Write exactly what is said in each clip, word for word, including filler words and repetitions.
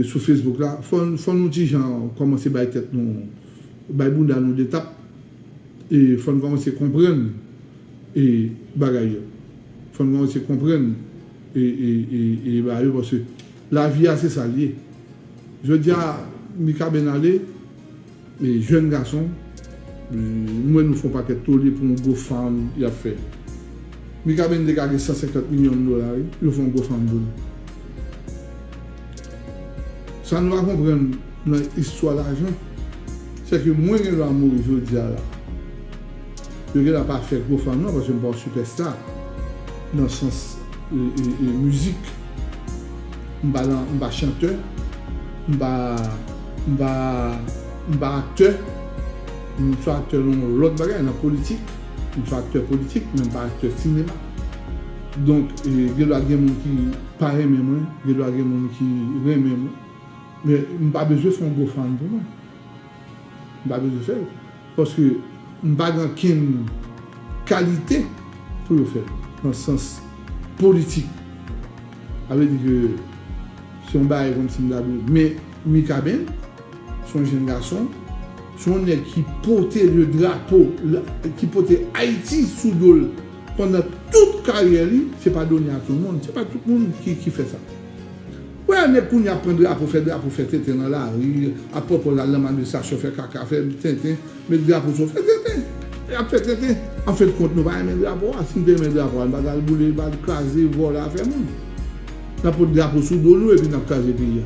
sou Facebook la, fò, fò nou ti jan kòmanse bay tèt nou, bay bounda nou de tap, e fò n kòmanse konprann e bagay yo. Fò n kòmanse konprann e, e, e, e bagay yo, paske lavi a se sa l ye. Jodi a, Mikaben ale, e jèn gason, e, m wè nou fè yon pakèt tole pou yon GoFund y ap fè. Mikaben te ka gen san senkant milyon dola, wi, yo fè yon GoFund pou li. Sa nou pa konprann nan istwa lajan, se ke mwen gen dwa mouri jodi a la. Yo gen dwa pa fè GoFund non, paske m pa yon sipèsta nan sans e, e, e, mizik. M pa nan, m pa chantè, m pa, m pa, m pa aktè. M swa aktè nan yon lòt bagay, nan politik. M swa aktè politik, men m pa aktè sinema. Donk, e, gen dwa gen moun ki pa renmen mwen, gen dwa gen moun ki renmen mwen. Men m pa bezwen fè yon GoFund pou mwen. M pa bezwen fè l. Paske m pa gen okenn kalite pou yo fè l, nan sans politik. Sa vle di ke se yon bagay kòmsi m ta dwe. Men Mikaben, se yon jèn gason, se yon nèg ki pote le drapo, la, ki pote Ayiti sou do l pandan tout karyè li, se pa done a tout moun, se pa tout moun ki, ki fè sa. Wè, nèg kounye a ap pran drapo, fè drapo, fè tenten nan lari, ap pran pòz al nan administrasyon, fè kaka, fè tenten, met drapo sou, fè tenten. Y ap fè tenten. Anfendkont, nou pa renmen drapo a. Si n te renmen drapo a, n pa t al boule, n pa t kraze, vòlè afè moun. N ap pot drapo sou do nou epi n ap kraze peyi a.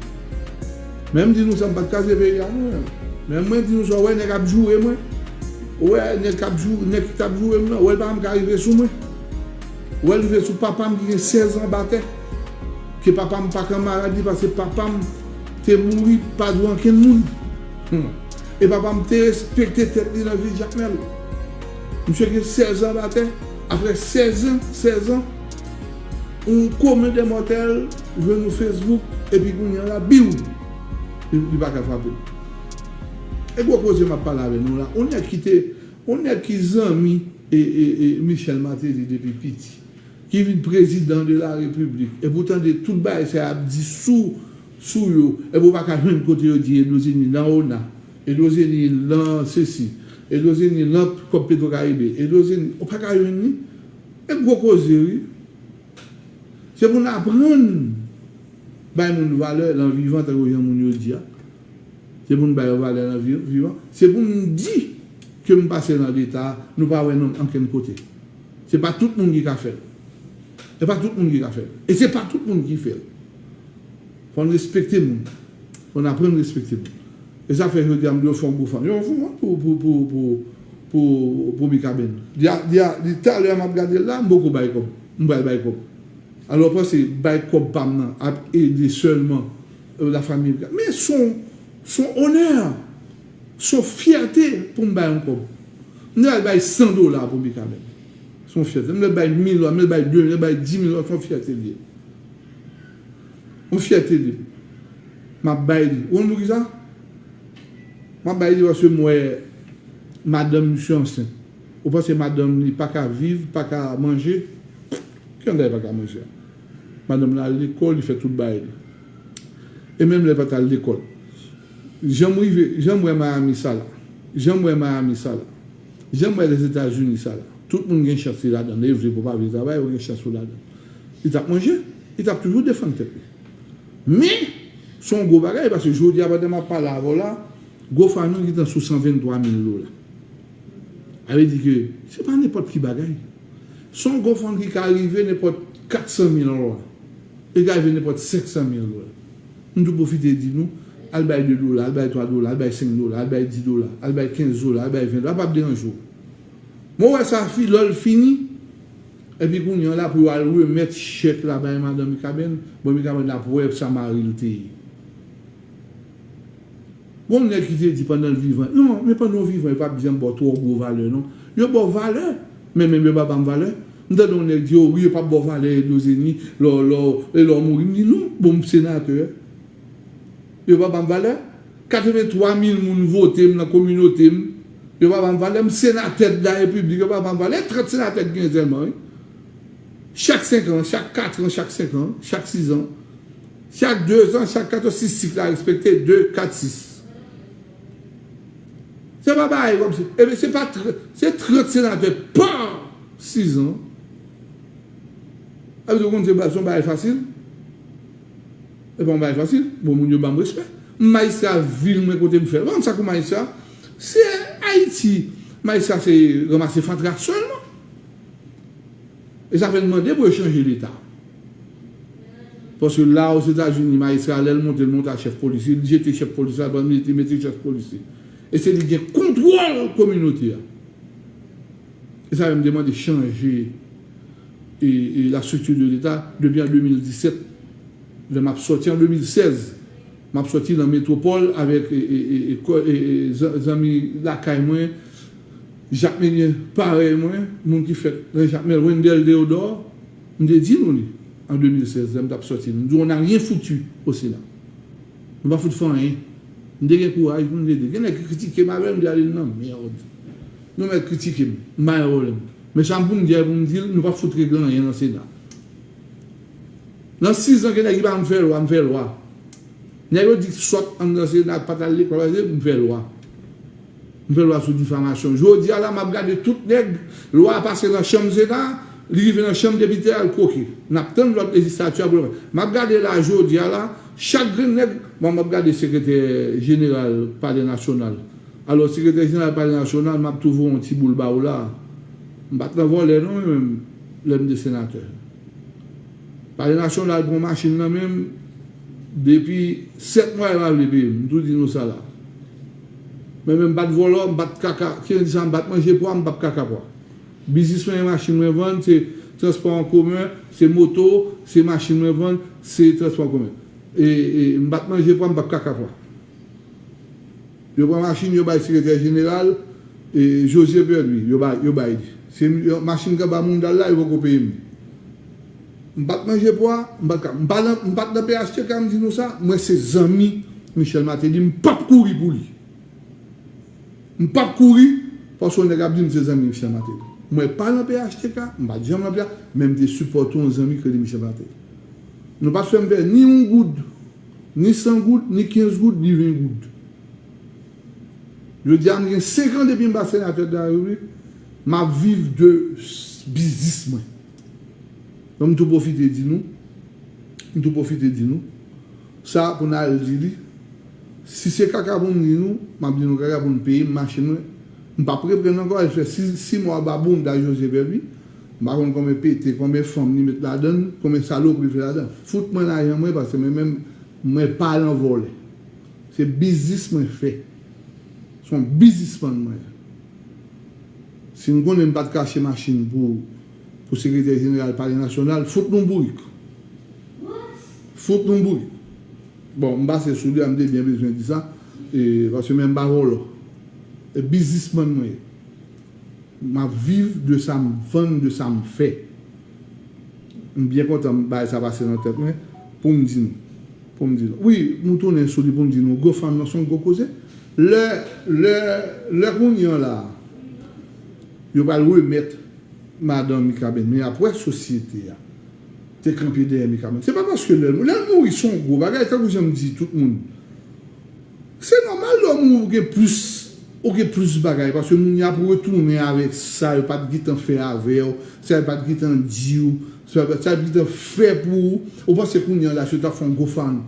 Men m di nou sa, m pa t kraze peyi a, non. Men mwen di nou sa, w wè nèg ap joure mwen. W wè nèg k ap jou-, nèg ki t ap joure m nan, w wè l pa janm ka rive sou mwen. W wè l rive sou papa m ki gen sèz an batè. Ke papa m pa kanmarad li, paske papa m te mouri pa dwe ankenn moun. Hmm. E papa m te respekte tèt li nan vil Jakmèl. Misye gen sèz an batè. Apre sèz an, sèz an, yon komen dè mòtèl jwenn yon Facebook, epi kounye a la, biw! Li, li pa ka frape l. E gwo koze m ap pale avè nou la, yon nèg ki te, yon nèg ki zanmi e, e, e Michel Martelly depi piti, ki vin prezidan de la repiblik, epi w tande tout bagay sa y ap di sou, sou yo, epi w pa ka jwenn kote yo di Edozeni nan ona, Edozeni nan sesi, Edozeni nan kòb Petwokaribe, Edozeni, ou pa ka jwenn li. E gwo koze, wi. Se pou n aprann bay moun valè nan vivan, tankou jan moun yo di a. Se pou n bay yo valè nan vi-, vivan. Se pou n di ke m pase nan Leta, nou pa wè non m ankenn kote. Se pa tout moun ki ka fè l. Se pa tout moun ki ka fè l. E se pa tout moun ki fè l. Fò n respekte moun. Fò n aprann respekte moun. E sa fè jodi a m di yo fè yon GoFund. Yo fè yon pou, pou, pou, pou, pou, pou Mikaben. Di a, di a, di talè a m ap gade l la, m poko bay kòb. M pral bay kòb. Alò, w panse bay kòb pa m nan ap ede sèlman, e, lafanmi Mikaben. Men se yon, se yon onè, se yon fyète pou m bay yon kòb. M te al bay san dola pou Mikaben. Se yon fyète. M te bay mil dola, m te bay de mil, m te bay di mil dola, se yon fyète li ye. Yon fyète li. M ap bay li. Ou konn poukisa? M ap bay li paske m wè madanm misye ansent. Ou panse madanm li pa ka viv, pa ka manje? Ki jan li pa ka manje a? Madanm lan al lekòl, li fè tout bagay li. E menm lè l pa t al lekòl. Jan m rive, jan m wè Miami sa la. Jan m wè Miami sa la. Jan m wè Lèzetazini sa la. Tout moun gen chans li ladan l. E vle pou w pa vle travay, ou gen chans ou ladan l. Li t ap manje, li t ap toujou defann tèt li. Men, se yon gwo bagay, paske jodi a, pandan m ap pale avè w la, GoFundMe gentan sou san venntwa mil dola. Sa vle di ke se pa nenpòt ki bagay. Se yon GoFundMe ki ka rive nenpòt kat san mil dola. Li ka rive nenpòt senk san mil dola. M tou pwofite di nou, al bay de dola, al bay twa dola, al bay senk dola, al bay dis dola, al bay kenz dola, al bay ven dola, pa ap deranje w. Mwen wè sa fi, lè l fini, epi kounye a la pou yo al remèt chèk la bay madan Mikaben, bon, Mikaben ap wè sa mari l te ye. Gon nèg ki te di pandan l vivan, non, men pandan w vivan, yo p ap janm ba w twò gwo valè, non. Yo ba w valè, men menm yo pa ban m valè. M tande yon nèg di, o wi, yo p ap ba w valè, Edozeni, lè w, lè w, e lè w mouri. M di, non, bon, m senatè. Yo pa ban m valè. Katrevenntwa mil moun vote m nan kominote m. Yo pa ban m valè. M senatè de la repiblik, yo pa ban m valè. Trant senatè ki gen sèlman, wi. Chak senk an, chak kat an, chak senk an, chak sis an, Chak de zan, chak kat zan, si sik la respekte, de, kat, sis. Se pa bagay kòmsi. Ebyen, se pa tr-, se trant senatè pa sis an. Sa vle di, ou konn se ba-, se yon bagay fasil. Se pa yon bagay fasil. Bon, moun yo ban m respè. M majistra vil mwen kote m fè. Ou konn sa kou majistra? Se Ayiti. Majistra se ranmase fatra sèlman. E sa fè n mande pou yo chanje Leta. Paske la, Ozetazini, majistra, lè l monte, l monte a chèf polis. Li jete chèf polis la, li mete, mete chèf polis li. E se li ki gen kontwòl kominote a. E sa fè m te mande chanje e, e la structure de l'État depi an de mil disèt. Lè m ap sòti an de mil sèz, m ap sòti nan metwopòl avèk e, e, e, e, kò-, e, e, zan-, zanmi lakay mwen, Jakmelyen parèy mwen, moun ki fèt nan Jakmèl, Wendell Deodor, m te di nou li an de mil sèz, lè m t ap sòti. M di, on n'a rien foutu au Sénat. Nou pa fout fè anyen. M te gen kouraj pou m te di. Gen nèg ki kritike m avè l, m di, ale nan mèd. Nou mèt kritike m, m pa gen pwoblèm. Men sa m pou m di a, pou m di l, nou pa fout regle anyen nan Sena. Nan sis an, gen nèg ki pa vle m fè lwa, m fè lwa. Nèg yo di sòt anndan Sena, pa t al lekòl, m fè lwa. M fè lwa sou difamasyon. Jodi a la, m ap gade tout nèg, lwa a pase nan chanm Sena, li rive nan chanm depite a, l kwoke. N ap tann lòt lejislati a pou l. M ap gade la, jodi a la, chak grenn nèg, bon, m ap gade sekretè jeneral Palè Nasyonal. Alò, sekretè jeneral Palè Nasyonal, m ap twouve yon ti boul ba w la. M pa t nan vòlè non, mwen menm, lè m te senatè. Palè Nasyonal pran machin nan men m, depi sèt mwa yo pa vle peye m, m tou di nou sa la. Men, men m pa t vòlò, m pa t kaka, ki jan di sa, m pa t manje pwa, m p ap kaka pwa. Biznis mwen, machin mwen vann, se transpò an komen, se moto, se machin mwen vann, se transpò an komen. E, e m pa t manje pwa, m p ap kaka pwa. Yo pran machin, yo bay sekretè jeneral, e, José Pierre-Louis, yo bay, yo bay li. Se yon machin k anba mounda l la, yo poko peye m li. M pa t manje pwa, m pa t ka, m pa nan, m pa t nan P H T K, m di nou sa, mwen se zanmi Michel Martelly, m p ap kouri pou li. M p ap kouri, paske yon nèg ap di m se zanmi Michel Martelly. Mwen pa nan P H T K, m pa t janm nan P H T K, men m te sipòte yon zanmi ki rele Michel Martelly. Nou pa t fè m pè ni yon goud, ni san goud, ni kenz goud, ni ven goud. Jodi a, m gen senk an depi m pa senatè de la Repiblik, m ap viv de s-, biznis mwen. Donk, m tou pwofite di nou, m tou pwofite di nou, sa pou n al di li, si se kaka pou m di nou, m ap di nou kaka pou n peye m machin mwen, m p ap reprann ankò, al fè sis, sis mwa anba bounda José Bèlwi, m pa konn konbyen pete, konbyen fanm li met ladan l, konbyen salopri l fè ladan l. Fout mwen lajan mwen, paske mwen menm, mwen pa nan vòlè. Se biznis mwen fè. Se yon biznismann mwen ye. Si m konnen m pa t ka achte machin pou, pou sekretè jeneral Palè Nasyonal, fout nou bourik. Fout nou bourik. Bon, m pase sou li a, m te byen bezwen di sa, e, paske men m pa vòlò. E biznismann mwen ye. M ap viv de sa m vann, de sa m fè. M byen kontan bagay sa pase nan tèt mwen pou m di nou. Pou m di nou. Wi, nou tounen sou li pou m di nou. GoFund nan se yon gwo koze. Lè, lè, lè kounye a la, yo pral remèt madan Mikaben. Men apre sosyete a te kanpe dèyè Mikaben. Se pa paske lè l, lè l mouri, se yon gwo bagay, tankou jan m di tout moun. Se nòmal lè w mouri, ou gen plis, ou gen plis bagay, paske moun yo ap retounen avèk sa yo pa t gentan fè avè w, sa yo pa t gentan di w, sa yo pa t, sa yo gentan fè pou ou. Ou panse kounye a la, si yo ta fè yon GoFund,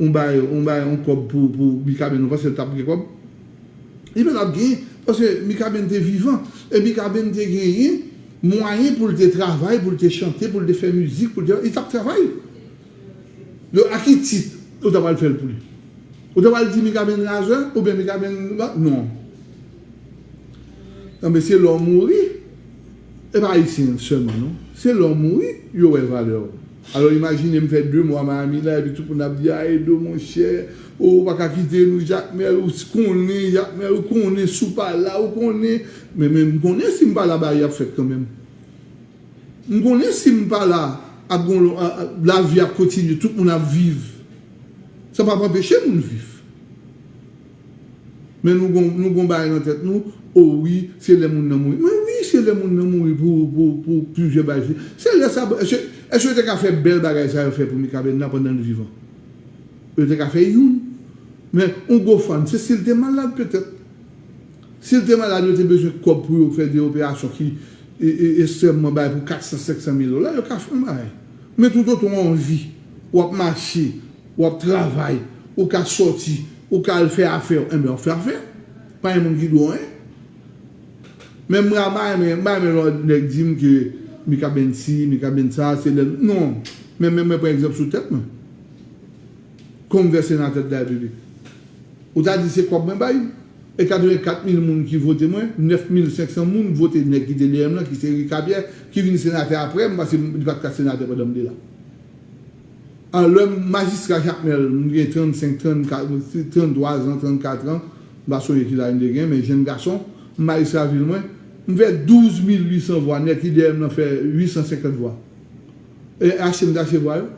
yon bagay, yon bagay, yon kòb pou, pou Mikaben, ou panse l t ap gen kòb? Li pa t ap genyen, paske Mikaben te vivan, e Mikaben te genyen mwayen pou l te travay, pou l te chante, pou l te fè mizik, pou l te, li t ap travay. Yo, a ki tit ou ta pral fè l pou li? Ou ta pral di Mikaben razè oubyen Mikaben, non. Enben, se lè w mouri, e pa Ayisyen sèlman, non. Se lè w mouri, yo wè valè w. Alò, imajine m fè de mwa Miami la, epi tout moun ap di, "A, Edo, monchè, ou pa ka kite nou, Jakmèl, ou konnen, Jakmèl, ou konnen, si w pa la, ou konnen." Men, men m konnen si m pa la, bagay ap fèt kanmenm. M konnen si m pa la, ap gon, a, a, lavi ap kontinye, tout moun ap viv. Sa p ap anpeche moun viv. Men nou gon, nou gon bagay nan tèt nou, o wi, se lè moun nan mouri. Men wi, se lè moun nan mouri pou, pou, pou plizyè bagay. Se lè sa, èske, èske yo te ka fè bèl bagay sa yo fè pou Mikaben nan pandan l vivan? Yo te ka fè youn. Men yon GoFund, se si l te malad petèt. Si l te malad, yo te bezwen kòb pou yo fè de operasyon ki e, e, ekstrèmman bay pou kat san, senk san mil dola, yo ka fè yon bagay. Men toutotan w anvi, w ap mache, w ap travay, ou ka sòti, ou ka al fè afè w, enben w ap fè afè. Pa gen moun ki di w anyen. Men m pa renmen, m pa renmen lè nèg di m ke Mika Bensi, Mika Bensa, se lè, non. Men, men mwen pran egzanp sou tèt mwen. Konm vè senatè de la Repiblik. Ou ta di se kòb mwen bay. E katrevenkat mil moun ki vote mwen, nèf mil senk san moun vote nèg ki te dèyè m lan, ki se Ricard Pierre, ki vin senatè apre m, paske li pa t ka senatè pandan m te la. Alò, lè majistra Jakmèl, m gen trannsenk, trannkat, tranntwa zan, trannkat an, m pa sonje ki laj m te gen, men jenn gason, m majistra vil mwen, m fè douz mil uit san vwa, nèg ki dèyè m lan fè uit san senkant vwa. E achte m t achte vwa yo.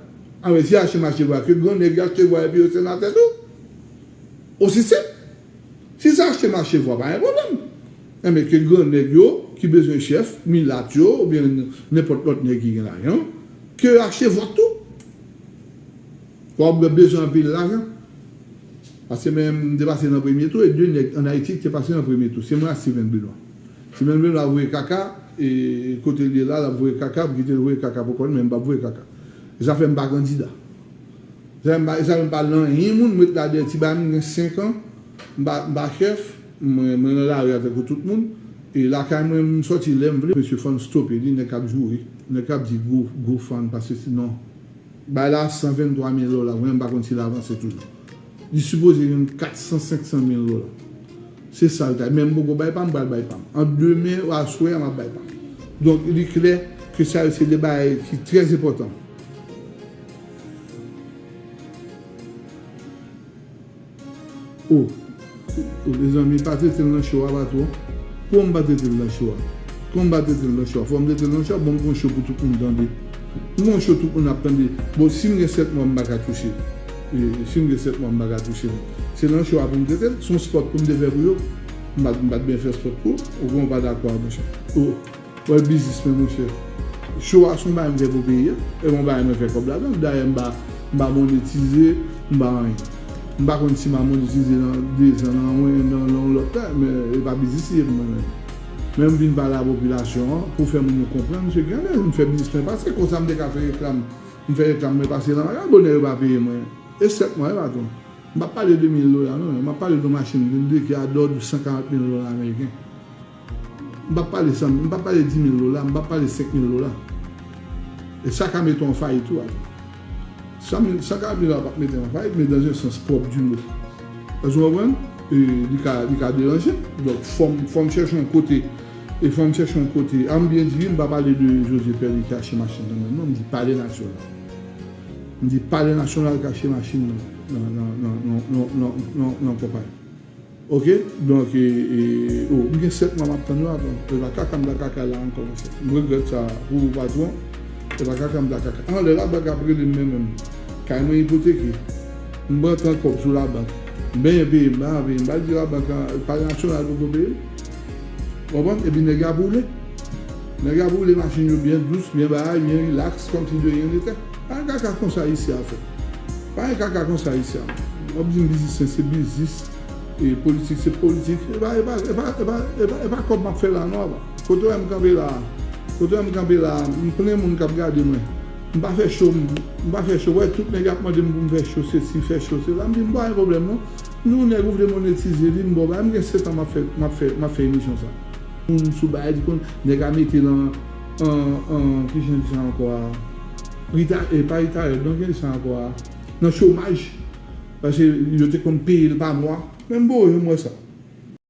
Anben, si achte m achte vwa, ke gran nèg yo achte vwa epi yo senatè tou. Osi senp. Si se achte m achte vwa, pa gen pwoblèm. Enben, ke gran nèg yo, ki bezwen chèf, milat yo, oubyen nenpòt lòt nèg ki gen lajan, ke yo achte vòt tou. Fò w bezwen anpil lajan. Paske men m te pase nan premye tou, e de nèg ann Ayiti ki te pase nan premye tou. Se mwen ak Steven Benoît. Steven Benoît voye kaka, e kote l ye la, l ap voye kaka, pou kite l voye kaka pou kò l, men m p ap voye kaka. E sa fè m pa kandida. Sa fè m pa, sa fè m pa nan anyen moun, m ret la dèyè ti bagay, m gen senk an, m pa, m pa chèf, mwen, mwen nan lari a tankou tout moun. E lakay mwen, m sòti lè m vle, mesye fò n stope li, nèg k ap joure, nèg k ap di gwo, gwo fann, paske sinon, bay la san venntwa mil dola, mwen menm m pa konn si l avanse toujou. Li sipoze jwenn kat san, senk san mil dola. Se sa l ta, men m poko bay pa m, m pral bay pa m. Ant demen aswè a, m ap bay pa m. Donk, li klè ke sa yo se de bagay ki trè enpòtan. O, o, mezanmi, pa trete l nan show a, patwon. Pou m pa trete l nan show a. Pou m pa trete l nan show a. Fò m trete l nan show a, bon, m gon show pou tout moun tande. M gon show tout moun ap tande. Bon, si m gen sèt mwa, m pa ka touche. E, si m gen sèt mwa, m pa ka touche. Se nan show a pou m trete l. Se yon spot pou m te fè pou yo. M pa, m pa t byen fè spot pou ou. Ou pa dakò a, monchè. O. Wè biznis mwen, monchè. Show a se yon bagay m fè pou peyi a. E yon bagay mwen fè kòb ladan l. Dayè, m pa, m pa monetize, m pa anyen. M pa konn si m a monetize nan de zan, nan yon, nan, nan yon lòt tan, men e pa biznis li ye pou mwen menm. Men m vin pale a popilasyon an, pou fè moun yo konprann, se gen lè m fè biznis mwen pase, konsa m te ka fè reklam. M fè reklam mwen pase nan maga, bonè yo pa peye mwen. E sèt mwa, e patwon. M p ap pale de mil dola, non, men m ap pale de yon machin blende ki a dòd san karant mil dola ameriken. M p ap pale san, m p ap pale dis mil dola, m p ap pale senk mil dola. E sa ka mete w an fayit tou, atò. San mil, san karant mil dola p ap mete w an fayit, men dans un sens propre du mot. Èske w konprann? E li ka, li ka deranje. Donk, fò m, fò m chèche yon kote, e fò m chèche yon kote. A, m byen di wi, m pa pale de José Perle ki achte machin nan men m, non, m di Palè Nasyonal. M di Palè Nasyonal ki achte machin nan, nan, nan konpayi. Oke, donk, e, e, o, m gen sèt mwa m ap tann yo, atò. E pa kaka m ta kaka la ankò, monchè. M regrèt sa pou ou, patwon. E pa kaka m ta kaka. Anlè labank ap rele m, men menm. Kay mwen ipoteke. M pran tan kòb sou labank. M benyen peye, m pa peye. M pa di labank, Palè Nasyonal poko peye m. Ou konprann? Epi nèg yo ap woule. Nèg yo ap woule machin yo byen dous, byen bagay, byen rilaks, kòmsi de rien n'était. Pa gen kaka konsa isi a, frè. Pa gen kaka konsa isi a. W ap di m biznismen se biznis, e politik se politik. E pa, e pa, e pa, e pa, e pa, e pa kòb m ap fè la non, apa. Kote w wè m kanpe la a? Kote w wè m kanpe la a? M plen moun k ap gade mwen. M pa fè cho, m, m pa fè cho. W wè tout nèg ap mande m pou m fè cho, sesi, fè cho, sela. M di, m pa gen pwoblèm non. Nou nèg ou vle monetize li, m ba w bagay. M gen sèt an m ap fè, m ap fè, m ap fè emisyon sa. Moun sou bagay di konn nèg a mete l an, an, an, kijan di sa ankò a? Rita, e pa retire, non, kijan di sa ankò a? Nan chomaj. Paske yo te konn peye l pa mwa. Men m bò, m wè sa.